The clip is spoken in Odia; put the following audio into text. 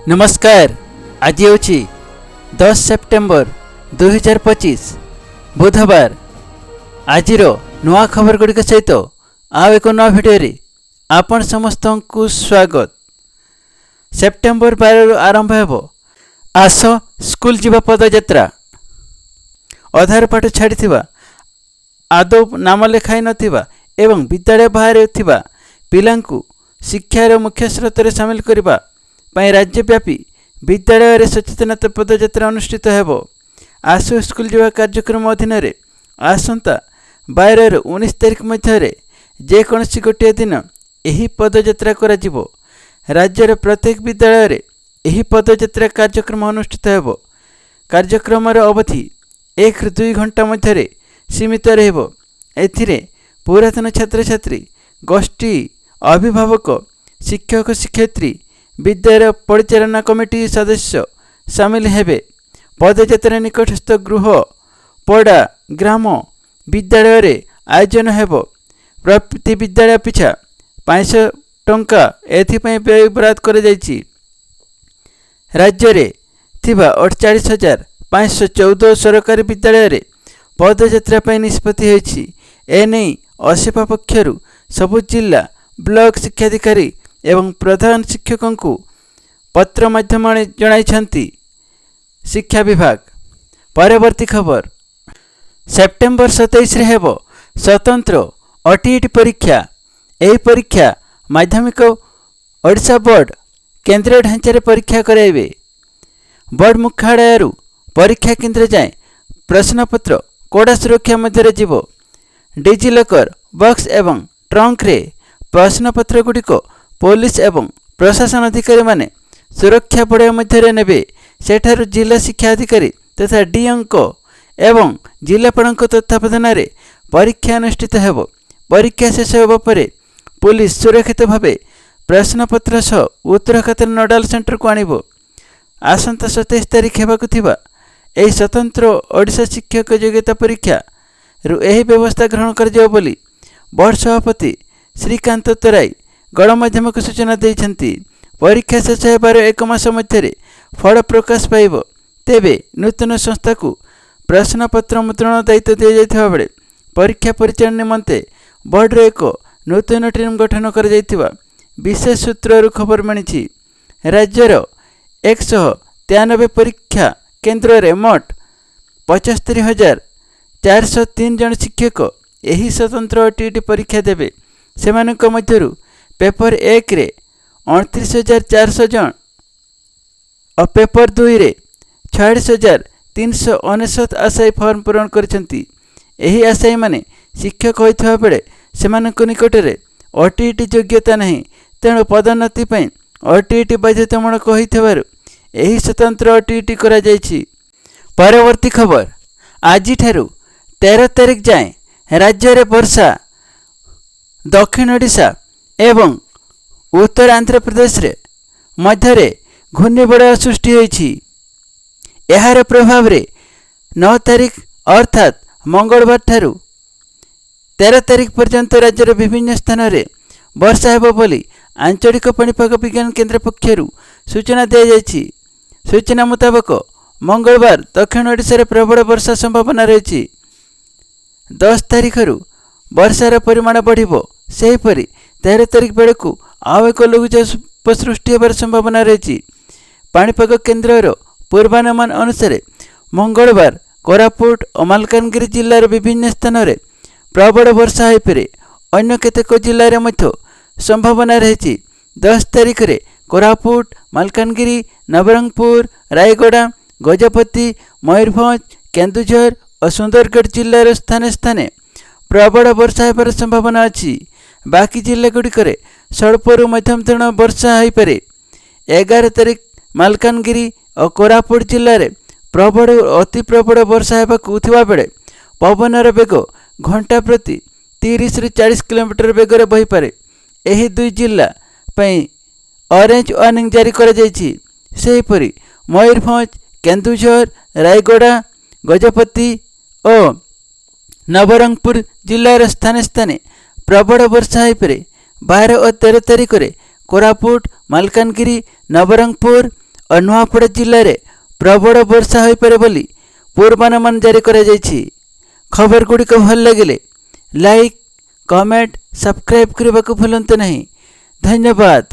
ନମସ୍କାର। ଆଜି ହେଉଛି 10 ସେପ୍ଟେମ୍ବର 2025, ବୁଧବାର। ଆଜିର ନୂଆ ଖବର ଗୁଡ଼ିକ ସହିତ ଆଉ ଏକ ନୂଆ ଭିଡ଼ିଓରେ ଆପଣ ସମସ୍ତଙ୍କୁ ସ୍ୱାଗତ। ସେପ୍ଟେମ୍ବର 12ରୁ ଆରମ୍ଭ ହେବ ଆସ ସ୍କୁଲ ଯିବା ପଦଯାତ୍ରା। ଅଧାରୁ ପାଠ ଛାଡ଼ିଥିବା, ଆଦୌ ନାମ ଲେଖାଇ ନଥିବା ଏବଂ ବିଦ୍ୟାଳୟ ବାହାରେ ଥିବା ପିଲାଙ୍କୁ ଶିକ୍ଷାର ମୁଖ୍ୟ ସ୍ରୋତରେ ସାମିଲ କରିବା ପାଇଁ ରାଜ୍ୟବ୍ୟାପୀ ବିଦ୍ୟାଳୟରେ ସଚେତନତା ପଦଯାତ୍ରା ଅନୁଷ୍ଠିତ ହେବ। ଆସ ସ୍କୁଲ ଯିବା କାର୍ଯ୍ୟକ୍ରମ ଅଧୀନରେ ଆସନ୍ତା 12ରୁ 19 ତାରିଖ ମଧ୍ୟରେ ଯେକୌଣସି ଗୋଟିଏ ଦିନ ଏହି ପଦଯାତ୍ରା କରାଯିବ। ରାଜ୍ୟର ପ୍ରତ୍ୟେକ ବିଦ୍ୟାଳୟରେ ଏହି ପଦଯାତ୍ରା କାର୍ଯ୍ୟକ୍ରମ ଅନୁଷ୍ଠିତ ହେବ। କାର୍ଯ୍ୟକ୍ରମର ଅବଧି 1ରୁ 2 ଘଣ୍ଟା ମଧ୍ୟରେ ସୀମିତ ରହିବ। ଏଥିରେ ପୁରାତନ ଛାତ୍ରଛାତ୍ରୀ, ଗୋଷ୍ଠୀ ଅଭିଭାବକ, ଶିକ୍ଷକ ଶିକ୍ଷୟିତ୍ରୀ, ବିଦ୍ୟାଳୟ ପରିଚାଳନା କମିଟି ସଦସ୍ୟ ସାମିଲ ହେବେ। ପଦଯାତ୍ରା ନିକଟସ୍ଥ ଗୃହ, ପଡ଼ା, ଗ୍ରାମ, ବିଦ୍ୟାଳୟରେ ଆୟୋଜନ ହେବ। ପ୍ରତି ବିଦ୍ୟାଳୟ ପିଛା 500 ଟଙ୍କା ଏଥିପାଇଁ ବ୍ୟୟ ବରାଦ କରାଯାଇଛି। ରାଜ୍ୟରେ ଥିବା 48,514 ସରକାରୀ ବିଦ୍ୟାଳୟରେ ପଦଯାତ୍ରା ପାଇଁ ନିଷ୍ପତ୍ତି ହୋଇଛି। ଏନେଇ ଅସେପା ପକ୍ଷରୁ ସବୁ ଜିଲ୍ଲା, ବ୍ଲକ ଶିକ୍ଷାଧିକାରୀ ଏବଂ ପ୍ରଧାନ ଶିକ୍ଷକଙ୍କୁ ପତ୍ର ମାଧ୍ୟମରେ ଜଣାଇଛନ୍ତି ଶିକ୍ଷା ବିଭାଗ। ପରବର୍ତ୍ତୀ ଖବର, ସେପ୍ଟେମ୍ବର 27ରେ ହେବ ସ୍ୱତନ୍ତ୍ର ଓଟିଇଟି ପରୀକ୍ଷା। ଏହି ପରୀକ୍ଷା ମାଧ୍ୟମିକ ଓଡ଼ିଶା ବୋର୍ଡ଼ କେନ୍ଦ୍ରୀୟ ଢାଞ୍ଚାରେ ପରୀକ୍ଷା କରାଇବେ। ବୋର୍ଡ଼ ମୁଖ୍ୟାଳୟରୁ ପରୀକ୍ଷା କେନ୍ଦ୍ର ଯାଏଁ ପ୍ରଶ୍ନପତ୍ର କଡ଼ା ସୁରକ୍ଷା ମଧ୍ୟରେ ଯିବ। ଡିଜିଲକର ବକ୍ସ ଏବଂ ଟ୍ରଙ୍କରେ ପ୍ରଶ୍ନପତ୍ରଗୁଡ଼ିକ ପୋଲିସ ଏବଂ ପ୍ରଶାସନ ଅଧିକାରୀମାନେ ସୁରକ୍ଷା ବଳୟ ମଧ୍ୟରେ ନେବେ। ସେଠାରୁ ଜିଲ୍ଲା ଶିକ୍ଷା ଅଧିକାରୀ ତଥା ଡିଇଓଙ୍କ ଏବଂ ଜିଲ୍ଲାପାଳଙ୍କ ତତ୍ତ୍ୱାବଧାନରେ ପରୀକ୍ଷା ଅନୁଷ୍ଠିତ ହେବ। ପରୀକ୍ଷା ଶେଷ ହେବା ପରେ ପୋଲିସ ସୁରକ୍ଷିତ ଭାବେ ପ୍ରଶ୍ନପତ୍ର ସହ ଉତ୍ତର ଖାତା ନୋଡାଲ ସେଣ୍ଟରକୁ ଆଣିବ। ଆସନ୍ତା 27 ତାରିଖ ହେବାକୁ ଥିବା ଏହି ସ୍ୱତନ୍ତ୍ର ଓଡ଼ିଶା ଶିକ୍ଷକ ଯୋଗ୍ୟତା ପରୀକ୍ଷାରୁ ଏହି ବ୍ୟବସ୍ଥା ଗ୍ରହଣ କରାଯିବ ବୋଲି ବୋର୍ଡ଼ ସଭାପତି ଶ୍ରୀକାନ୍ତ ତରାଇ ଗଣମାଧ୍ୟମକୁ ସୂଚନା ଦେଇଛନ୍ତି। ପରୀକ୍ଷା ଶେଷ ହେବାର ଏକ ମାସ ମଧ୍ୟରେ ଫଳ ପ୍ରକାଶ ପାଇବ। ତେବେ ନୂତନ ସଂସ୍ଥାକୁ ପ୍ରଶ୍ନପତ୍ର ମୁଦ୍ରଣ ଦାୟିତ୍ୱ ଦିଆଯାଇଥିବା ବେଳେ ପରୀକ୍ଷା ପରିଚାଳନା ନିମନ୍ତେ ବୋର୍ଡ଼ର ଏକ ନୂତନ ଟିମ୍ ଗଠନ କରାଯାଇଥିବା ବିଶେଷ ସୂତ୍ରରୁ ଖବର ମିଳିଛି। ରାଜ୍ୟର 193 ପରୀକ୍ଷା କେନ୍ଦ୍ରରେ ମୋଟ 75,403 ଜଣ ଶିକ୍ଷକ ଏହି ସ୍ୱତନ୍ତ୍ର ଓଟିଇଟି ପରୀକ୍ଷା ଦେବେ। ସେମାନଙ୍କ ମଧ୍ୟରୁ ପେପର 1ରେ 29,400 ଜଣ ଓ ପେପର 2ରେ 46,399 ଆଶାୟୀ ଫର୍ମ ପୂରଣ କରିଛନ୍ତି। ଏହି ଆଶାୟୀମାନେ ଶିକ୍ଷକ ହୋଇଥିବା ବେଳେ ସେମାନଙ୍କ ନିକଟରେ ଓଟିଇଟି ଯୋଗ୍ୟତା ନାହିଁ। ତେଣୁ ପଦୋନ୍ନତି ପାଇଁ ଓଟିଇଟି ବାଧ୍ୟତାମୂଳକ ହୋଇଥିବାରୁ ଏହି ସ୍ୱତନ୍ତ୍ର ଓଟିଇଟି କରାଯାଇଛି। ପରବର୍ତ୍ତୀ ଖବର, ଆଜିଠାରୁ 13 ତାରିଖ ଯାଏଁ ରାଜ୍ୟରେ ବର୍ଷା। ଦକ୍ଷିଣ ଓଡ଼ିଶା ଏବଂ ଉତ୍ତର ଆନ୍ଧ୍ରପ୍ରଦେଶରେ ମଧ୍ୟରେ ଘୂର୍ଣ୍ଣିବଳୟ ସୃଷ୍ଟି ହୋଇଛି। ଏହାର ପ୍ରଭାବରେ 9 ତାରିଖ ଅର୍ଥାତ୍ ମଙ୍ଗଳବାର ଠାରୁ 13 ତାରିଖ ପର୍ଯ୍ୟନ୍ତ ରାଜ୍ୟର ବିଭିନ୍ନ ସ୍ଥାନରେ ବର୍ଷା ହେବ ବୋଲି ଆଞ୍ଚଳିକ ପାଣିପାଗ ବିଜ୍ଞାନ କେନ୍ଦ୍ର ପକ୍ଷରୁ ସୂଚନା ଦିଆଯାଇଛି। ସୂଚନା ମୁତାବକ, ମଙ୍ଗଳବାର ଦକ୍ଷିଣ ଓଡ଼ିଶାରେ ପ୍ରବଳ ବର୍ଷା ସମ୍ଭାବନା ରହିଛି। 10 ତାରିଖରୁ ବର୍ଷାର ପରିମାଣ ବଢ଼ିବ। ସେହିପରି 13 ତାରିଖ ବେଳକୁ ଆଉ ଏକ ଲଘୁଚାପ ସୃଷ୍ଟି ହେବାର ସମ୍ଭାବନା ରହିଛି। ପାଣିପାଗ କେନ୍ଦ୍ରର ପୂର୍ବାନୁମାନ ଅନୁସାରେ ମଙ୍ଗଳବାର କୋରାପୁଟ ଓ ମାଲକାନଗିରି ଜିଲ୍ଲାର ବିଭିନ୍ନ ସ୍ଥାନରେ ପ୍ରବଳ ବର୍ଷା ହୋଇପାରେ। ଅନ୍ୟ କେତେକ ଜିଲ୍ଲାରେ ମଧ୍ୟ ସମ୍ଭାବନା ରହିଛି। 10 ତାରିଖରେ କୋରାପୁଟ, ମାଲକାନଗିରି, ନବରଙ୍ଗପୁର, ରାୟଗଡ଼ା, ଗଜପତି, ମୟୂରଭଞ୍ଜ, କେନ୍ଦୁଝର ଓ ସୁନ୍ଦରଗଡ଼ ଜିଲ୍ଲାର ସ୍ଥାନେ ସ୍ଥାନେ ପ୍ରବଳ ବର୍ଷା ହେବାର ସମ୍ଭାବନା ଅଛି। ବାକି ଜିଲ୍ଲାଗୁଡ଼ିକରେ ସ୍ୱଳ୍ପରୁ ମଧ୍ୟମ ଧରଣର ବର୍ଷା ହୋଇପାରେ। 11 ତାରିଖ ମାଲକାନଗିରି ଓ କୋରାପୁଟ ଜିଲ୍ଲାରେ ପ୍ରବଳ, ଅତି ପ୍ରବଳ ବର୍ଷା ହେବାକୁ ଥିବାବେଳେ ପବନର ବେଗ ଘଣ୍ଟା ପ୍ରତି 30ରୁ 40 କିଲୋମିଟର ବେଗରେ ବହିପାରେ। ଏହି ଦୁଇ ଜିଲ୍ଲା ପାଇଁ ଅରେଞ୍ଜ ୱାର୍ଣ୍ଣିଂ ଜାରି କରାଯାଇଛି। ସେହିପରି ମୟୂରଭଞ୍ଜ, କେନ୍ଦୁଝର, ରାୟଗଡ଼ା, ଗଜପତି ଓ ନବରଙ୍ଗପୁର ଜିଲ୍ଲାର ସ୍ଥାନେ ସ୍ଥାନେ ପ୍ରବଳ ବର୍ଷା ହୋଇପାରେ। 12 ଓ 13 ତାରିଖରେ କୋରାପୁଟ, ମାଲକାନଗିରି, ନବରଙ୍ଗପୁର ଓ ନୂଆପଡ଼ା ଜିଲ୍ଲାରେ ପ୍ରବଳ ବର୍ଷା ହୋଇପାରେ ବୋଲି ପୂର୍ବାନୁମାନ ଜାରି କରାଯାଇଛି। ଖବରଗୁଡ଼ିକ ଭଲ ଲାଗିଲେ ଲାଇକ୍, କମେଣ୍ଟ, ସବସ୍କ୍ରାଇବ୍ କରିବାକୁ ଭୁଲନ୍ତୁ ନାହିଁ। ଧନ୍ୟବାଦ।